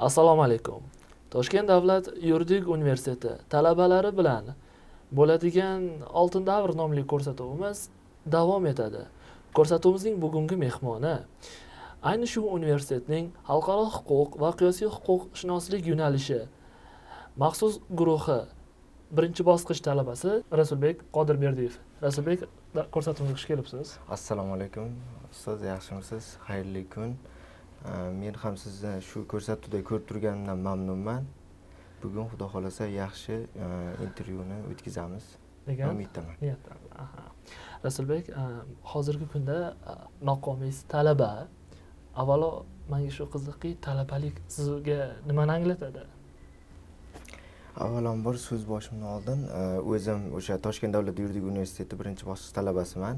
Assalomu alaykum. Toshkent davlat yuridik universiteti talabalari bilan bo'ladigan Oltin davr nomli ko'rsatuvimiz davom etadi. Ko'rsatuvimizning bugungi mehmoni ayni shu universitetning xalqaro huquq va qiyosiy huquqshunoslik yo'nalishi maxsus guruhi birinchi bosqich talabasi Rasulbek Qodirberdiyev. Rasulbek, ko'rsatuvimizga xush kelibsiz. Assalomu alaykum, ustoz, yaxshimisiz? Xayrli kun. Men ham sizni shu ko'rsatuvda ko'rib turganimdan mamnunman. Bugun, xudo xohlasa, yaxshi intervyuni o'tkazamiz degan umiddaman. Niyatdaman. Aha. Rasulbek, hozirgi kunda maqomingiz talaba. Avvalo menga shu qiziqki, talabalik sizga nimani anglatadi? Avvalambor, so'z boshimdan oldin o'zim o'sha Toshkent davlat yuridik universiteti birinchi bosqich talabasiman.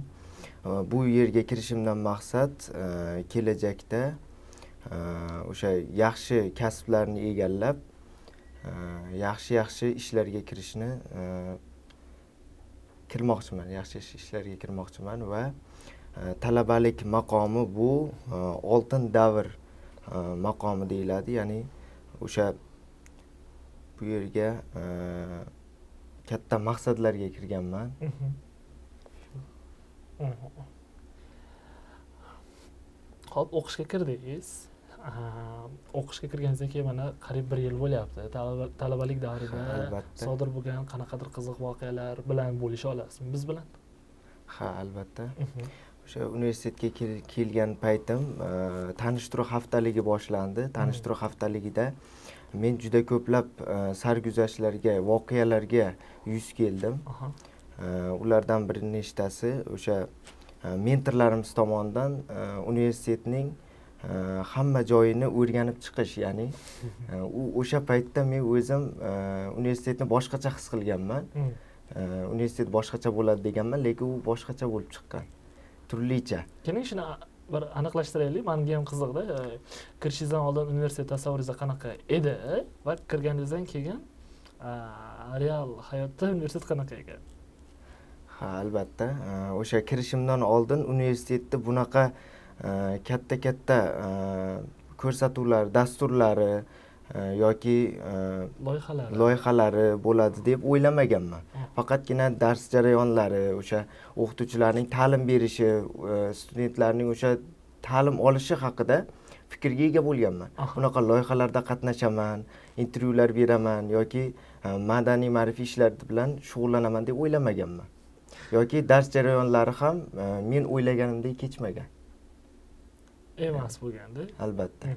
Bu yerga kirishimdan maqsad kelajakda o'sha yaxshi kasblarni egallab, yaxshi yaxshi ishlarga kirishni kirmoqchiman, yaxshi ishlarga kirmoqchiman va talabalik maqomi bu oltin davr maqomi deyiladi, ya'ni o'sha bu yerga katta maqsadlarga kirganman. Xo'p, o'qishga kirdingiz. O'qishga kirganingizdan keyin mana qariyb bir yil bo'lyapti. Talabalik davrida Albatta. sodir bo'lgan qanaqadir qiziq voqealar bilan bo'lisha olasizmi biz bilan? Ha, albatta. O'sha universitetga kelgan paytim tanishtiruv haftaligi boshlandi. Tanishtiruv haftaligida men juda ko'plab sarguzashtlarga, voqealarga yuz keldim. Ulardan bir nechtasi o'sha mentorlarimiz tomonidan universitetning hamma joyini o'rganib chiqish, ya'ni u o'sha paytda men o'zim universitetni boshqacha his qilganman. Universitet boshqacha bo'ladi deganman, lekin u boshqacha bo'lib chiqqan, turlicha. Keling, shuni bir aniqlashtiraylik, menga ham qiziqda. Kirishingizdan oldin universitet tasavvuringizda qanaqa edi va kirganingizdan keyin real hayotda universitet qanaqa ekan? Ha, albatta. O'sha kirishimdan oldin universitetda bunaqa katta katta ko'rsatuvlar, dasturlari yoki loyihalari loyihalari bo'ladi deb o'ylamaganman. Faqatgina dars jarayonlari, o'sha o'qituvchilarning ta'lim berishi, studentlarning o'sha ta'lim olishi haqida fikrga ega bo'lganman. Bunaqa loyihalarda qatnashaman, intervyular beraman yoki madaniy ma'rifiy ishlar bilan shug'ullanaman deb o'ylamaganman. Yoki dars jarayonlari ham men o'ylaganimdek kechmagan. Emas bo'lganda. Albatta.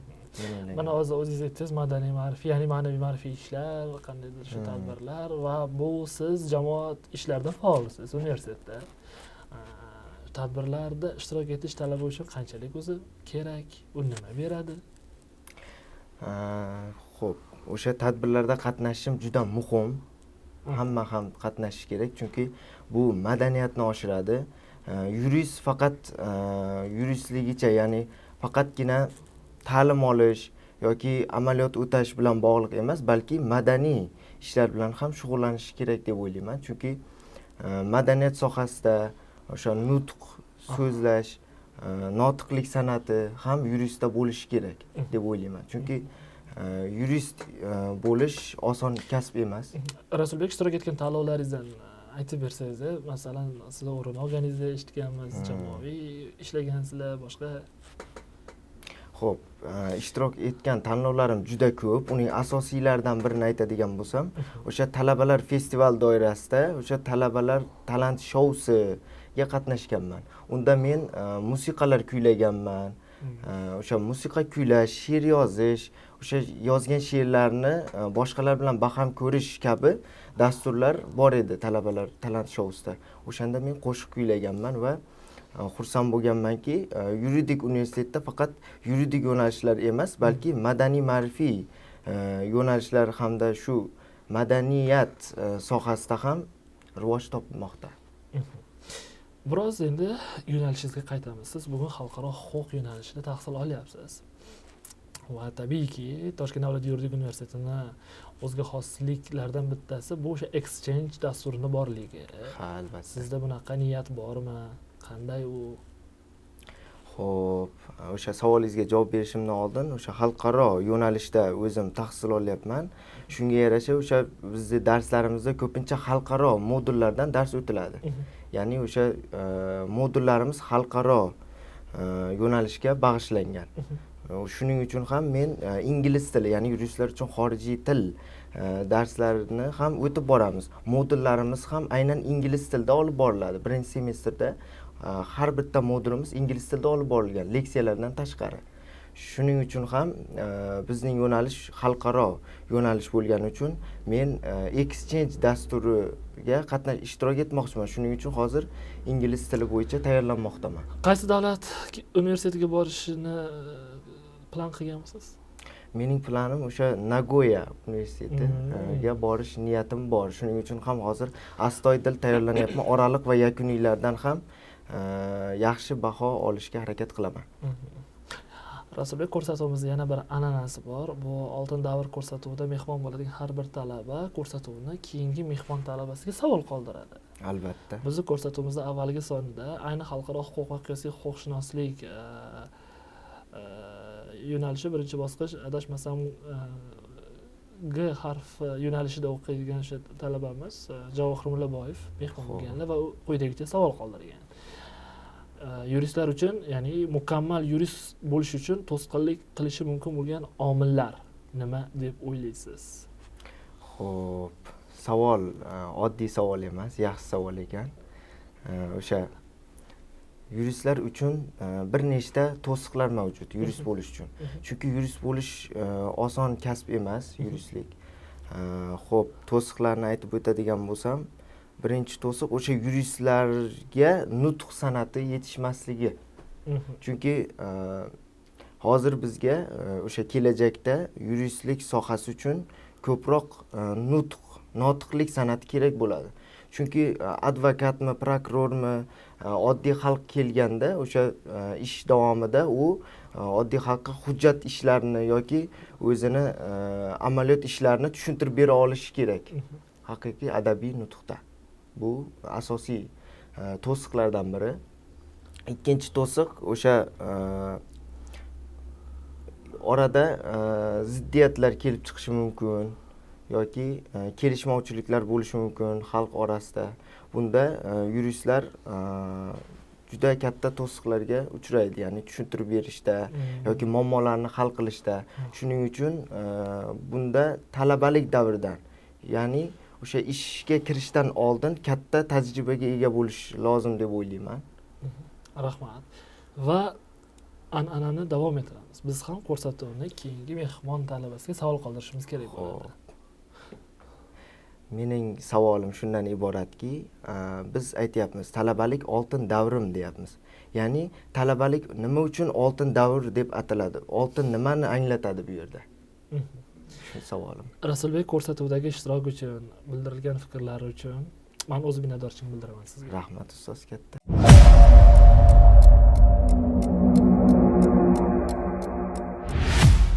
Men o'ylagan. Mana hozir o'zingiz aytdingiz, madaniy ma'rifiy, ya'ni ma'naviy ma'rifiy ishlar, qandaydir shu tadbirlar va bu siz jamoat ishlarida faolsiz universitetda. Tadbirlarda ishtirok etish talaba uchun qanchalik o'zi kerak? U nima beradi? Xo'p, o'sha tadbirlarda qatnashishim juda muhim. Hamma ham qatnashishi kerak, chunki bu madaniyatni oshiradi. Yurist faqat yuristligicha, ya'ni faqatgina ta'lim olish yoki amaliyot o'tash bilan bog'liq emas, balki madaniy ishlar bilan ham shug'ullanishi kerak deb o'ylayman. Chunki madaniyat sohasida o'sha nutq so'zlash, notiqlik san'ati ham yuristda bo'lishi kerak deb o'ylayman. Chunki yurist bo'lish oson kasb emas. Rasulbek, ishtirok etgan tanlovlaringizdan aytib bersangiz, masalan, siz o'rin olganingizni eshitganmiz, jamoaviy ishlagansizlar, boshqa. Xo'p, ishtirok etgan tanlovlarim juda ko'p. Uning asosiylaridan birini aytadigan bo'lsam, o'sha talabalar festival doirasida o'sha talabalar talant shousiga qatnashganman. Unda men musiqalar kuylaganman. O'sha musiqa kuylash, she'r yozish, o'sha yozgan she'rlarni boshqalar bilan baham ko'rish kabi dasturlar bor edi talabalar talant shousida. O'shanda men qo'shiq kuylaganman va xursand bo'lganmanki, yuridik universitetda faqat yuridik yo'nalishlar emas, balki madaniy ma'rifiy yo'nalishlar hamda shu madaniyat sohasida ham rivoj topmoqda. Biroz endi yo'nalishingizga qaytamiz. Siz bugun xalqaro huquq yo'nalishida tahsil olyapsiz. Va tabiiyki, Toshkent davlat yuridik universitetini o'ziga xosliklardan bittasi bu o'sha exchange dasturini borligi. Ha, albatta. Sizda bunaqa niyat bormi? Qanday u? Xo'p, o'sha savolingizga javob berishimdan oldin o'sha xalqaro yo'nalishda o'zim tahsil olyapman. Shunga yarasha o'sha bizni darslarimizda ko'pincha xalqaro modullardan dars o'tiladi. Ya'ni o'sha modullarimiz xalqaro yo'nalishga bag'ishlangan. Shuning uchun ham men ingliz tili, ya'ni yuristlar uchun xorijiy til darslarini ham o'tib boramiz. Modullarimiz ham aynan ingliz tilida olib boriladi. Birinchi semestrda har bitta modulimiz ingliz tilida olib borilgan, leksiyalardan tashqari. Shuning uchun ham bizning yo'nalish xalqaro yo'nalish bo'lgani uchun men exchange dasturiga ishtirok etmoqchiman. Shuning uchun hozir ingliz tili bo'yicha tayyorlanmoqdaman. Qaysi davlat universitetiga borishni plan qilganmisiz? Mening planim o'sha Nagoya universitetiga borish niyatim bor. Shuning uchun ham hozir astoydil tayyorlanyapman. Oraliq va yakuniylardan ham yaxshi baho olishga harakat qilaman. Rasulbek, ko'rsatuvimizda yana bir an'anasi bor. Bu Oltin davr ko'rsatuvida mehmon bo'ladigan har bir talaba ko'rsatuvni keyingi mehmon talabasiga savol qoldiradi. Albatta. Bizni ko'rsatuvimizda avvalgi sonida ayni xalqaro huquq va qiyosiy huquqshunoslik yo'nalishi birinchi bosqich, adashmasam, G harfi yo'nalishida o'qiydigan o'sha talabamiz Javohir Mullaboyev mehmon bo'lganlar va u quyidagicha savol qoldirgan. Yuristlar uchun, ya'ni mukammal yurist bo'lish uchun to'sqinlik qilishi mumkin bo'lgan omillar nima deb o'ylaysiz? Xo'p, savol oddiy savol emas, yaxshi savol ekan. O'sha yuristlar uchun bir nechta to'siqlar mavjud yurist bo'lish uchun. Chunki yurist bo'lish oson kasb emas, yuristlik. Xo'p, to'siqlarni aytib o'tadigan bo'lsam, birinchi to'siq o'sha yuristlarga nutq san'ati yetishmasligi. Chunki hozir bizga o'sha kelajakda yuristlik sohasi uchun ko'proq nutq, notiqlik san'ati kerak bo'ladi. Chunki advokatmi, prokurormi, oddiy xalq kelganda o'sha ish davomida u oddiy xalqqa hujjat ishlarini yoki o'zini amaliyot ishlarini tushuntirib bera olishi kerak. Haqiqiy adabiy nutqda. Bu asosiy to'siqlardan biri. Ikkinchi to'siq o'sha orada ziddiyatlar kelib chiqishi mumkin yoki kelishmovchiliklar bo'lishi mumkin xalq orasida. Bunda yuristlar juda katta to'siqlarga uchraydi, ya'ni tushuntirib berishda yoki muammolarni hal qilishda. Shuning uchun bunda talabalik davridan, ya'ni o'sha ishga kirishdan oldin katta tajribaga ega bo'lish lozim deb o'ylayman. Rahmat. Va an'anani davom ettiramiz. Biz ham ko'rsatuvni keyingi mehmon talabasiga savol qoldirishimiz kerak bo'ladi. Mening savolim shundan iboratki, biz aytyapmiz, talabalik oltin davrim deyapmiz. Ya'ni talabalik nima uchun oltin davr deb ataladi? Oltin nimani anglatadi bu yerda? Shu savolim. Rasulbek, ko'rsatuvdagi ishtirok uchun, bildirilgan fikrlari uchun men o'z minnatdorchiligimni bildiraman sizga. Rahmat, ustoz, katta.